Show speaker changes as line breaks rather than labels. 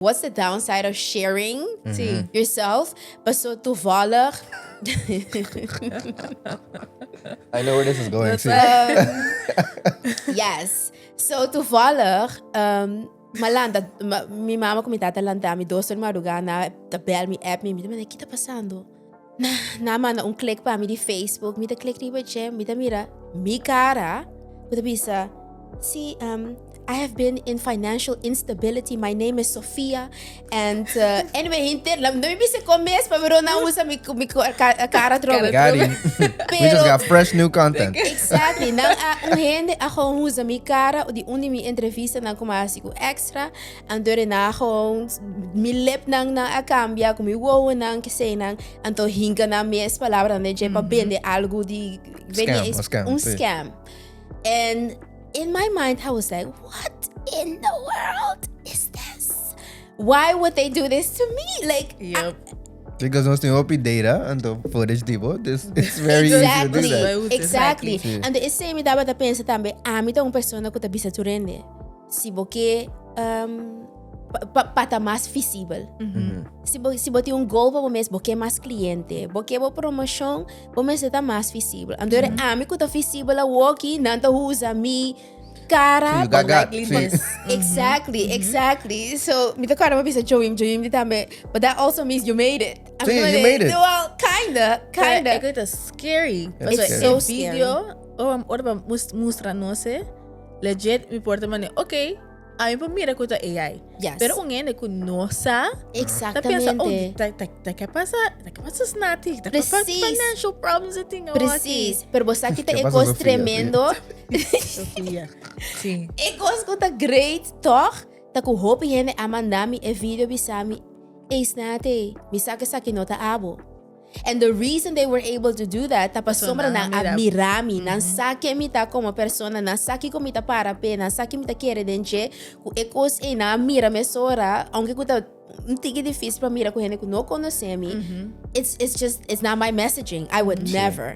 What's the downside of sharing yourself? Paso toevallig.
I know where this is going. Sí.
Yes. So toevallig, m'a lanta, mi mama ku mi tata lanta mi 2 or madrugá na ta bel mi app mi, mi ta manda ki ta pasando? Nan a manda un klik pa mi di Facebook, mi ta klik riba dje, mi ta mira mi kara ku ta bisa, Si, I have been in financial instability, my name is Sofia and anyway henter, no mi bisa kon mes pasobra nan usa mi kara atrobe.
Got him. We just got fresh new content.
Exactly, nan a un hende a gewoon usa mi kara di un di mi entrevistanan ku mi a hasi ku Extra. Anto e nan gewoon mi lipnan nan a cambia cu mi wowonan keseynan anto hinca nan mes palabranan den dje pa bende algo di
Scam, un scam,
un
sí.
scam. And in my mind I was like, what in the world is this? Why would they do this to me? Like,
Yep.
Because nos tin hopi data anto footage tipo, this it's very easy to do that.
Exactly.
Sí.
Anto esey mi tabata pensa tambe, ami ta un persona cu ta bisa tur hende. Si bo ke pa ta mas visibel. Si bo si bo tin un goal pa bo mes, bo ke mas kliente, bo ke bo promoshon, bo mester ta mas visibel. Anto ora ami ku ta visibel awoki, nan ta usa mi kara.
You got got.
Likeliness.
Exactly, exactly. So mi ta kòrda mi a bisa Joim, Joim di tambe, but that also means you made it.
Sí, you made it.
Well, kinda, kinda.
Pero e ta scary.
It's
Pasobra
so
e video, ora bo mustra nos e. Legit mi por ta mane ok ami por mira ku ta AI.
Yes.
Pero un hende ku no sa ta pensa oh
Exactamente.
ta ta ta ke pasa ta ke pasa Snati ta ke pasa
Precies.
financial problems e tin awor aki.
Precies. Pero bo sa ki ta
Ke
e
pasa
kos
Sofia, sí.
tremendo.
Sofia. Sí.
E kos ku ta great tòg ta ku hopi hende a manda mi e video bisa mi ey Snati mi sa ku esaki no ta abo. And the reason they were able to do that ta pasobra nan a mira mi, nan sa ken mi ta komo persona, nan sa kiko mi ta para p'e, nan sa ki mi ta kere den dje, ku e kos ei nan a mira mesora, aunke ku ta un tiki difícil pa mira ku hende ku no konosé mi, it's it's just it's not my messaging, I would never.